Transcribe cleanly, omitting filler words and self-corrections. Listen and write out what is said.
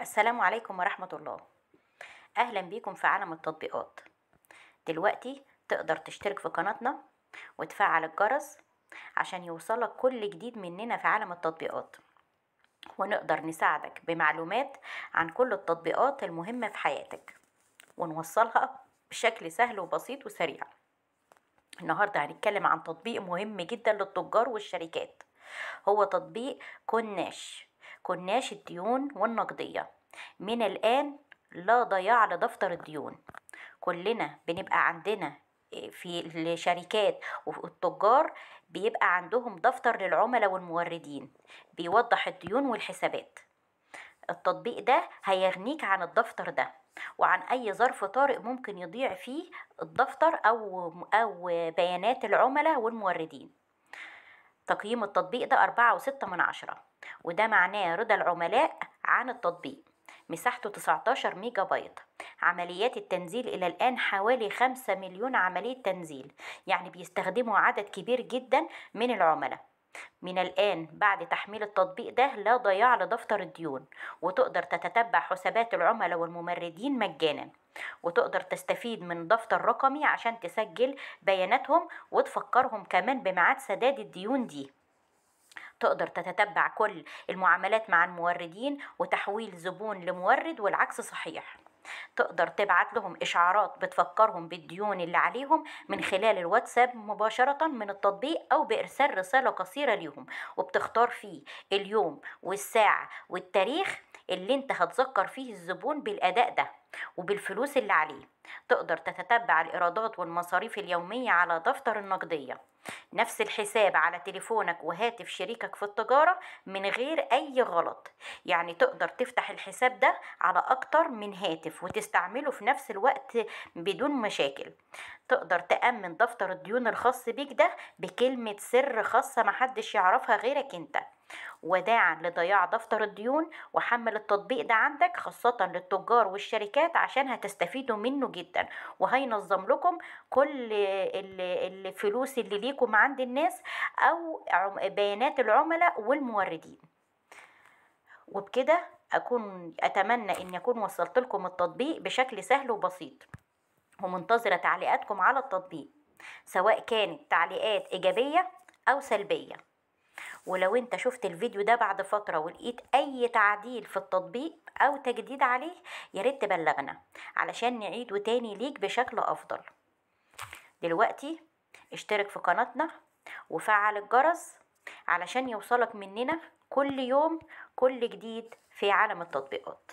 السلام عليكم ورحمة الله. أهلا بيكم في عالم التطبيقات. دلوقتي تقدر تشترك في قناتنا وتفعل الجرس عشان يوصلك كل جديد مننا في عالم التطبيقات، ونقدر نساعدك بمعلومات عن كل التطبيقات المهمة في حياتك ونوصلها بشكل سهل وبسيط وسريع. النهاردة هنتكلم عن تطبيق مهم جدا للتجار والشركات، هو تطبيق كناش، كناش الديون والنقدية. من الآن لا ضياع لدفتر الديون. كلنا بنبقى عندنا في الشركات والتجار بيبقى عندهم دفتر للعملاء والموردين بيوضح الديون والحسابات. التطبيق ده هيغنيك عن الدفتر ده وعن أي ظرف طارئ ممكن يضيع فيه الدفتر أو بيانات العملاء والموردين. تقييم التطبيق ده 4.6، وده معناه رضا العملاء عن التطبيق. مساحته 19 ميجا بايت. عمليات التنزيل إلى الآن حوالي 5 مليون عملية تنزيل، يعني بيستخدموا عدد كبير جدا من العملاء. من الآن بعد تحميل التطبيق ده لا ضياع لدفتر الديون، وتقدر تتتبع حسابات العملاء والممردين مجانا، وتقدر تستفيد من دفتر رقمي عشان تسجل بياناتهم وتفكرهم كمان بميعاد سداد الديون دي. تقدر تتتبع كل المعاملات مع الموردين وتحويل زبون لمورد والعكس صحيح. تقدر تبعت لهم إشعارات بتفكرهم بالديون اللي عليهم من خلال الواتساب مباشرة من التطبيق، أو بإرسال رسالة قصيرة ليهم، وبتختار فيه اليوم والساعة والتاريخ اللي انت هتذكر فيه الزبون بالأداء ده وبالفلوس اللي عليه. تقدر تتتبع الإيرادات والمصاريف اليومية على دفتر النقدية. نفس الحساب على تليفونك وهاتف شريكك في التجارة من غير أي غلط، يعني تقدر تفتح الحساب ده على أكتر من هاتف وتستعمله في نفس الوقت بدون مشاكل. تقدر تأمن دفتر الديون الخاص بيك ده بكلمة سر خاصة محدش يعرفها غيرك انت. وداعا لضياع دفتر الديون، وحمل التطبيق ده عندك خاصة للتجار والشركات عشان هتستفيدوا منه جدا، وهينظم لكم كل الفلوس اللي ليكم عند الناس او بيانات العملاء والموردين. وبكده اتمنى ان اكون وصلت لكم التطبيق بشكل سهل وبسيط، ومنتظرة تعليقاتكم على التطبيق سواء كانت تعليقات ايجابية او سلبية. ولو انت شفت الفيديو ده بعد فترة ولقيت اي تعديل في التطبيق او تجديد عليه ياريت تبلغنا علشان نعيده تاني ليك بشكل افضل. دلوقتي اشترك في قناتنا وفعل الجرس علشان يوصلك مننا كل يوم كل جديد في عالم التطبيقات.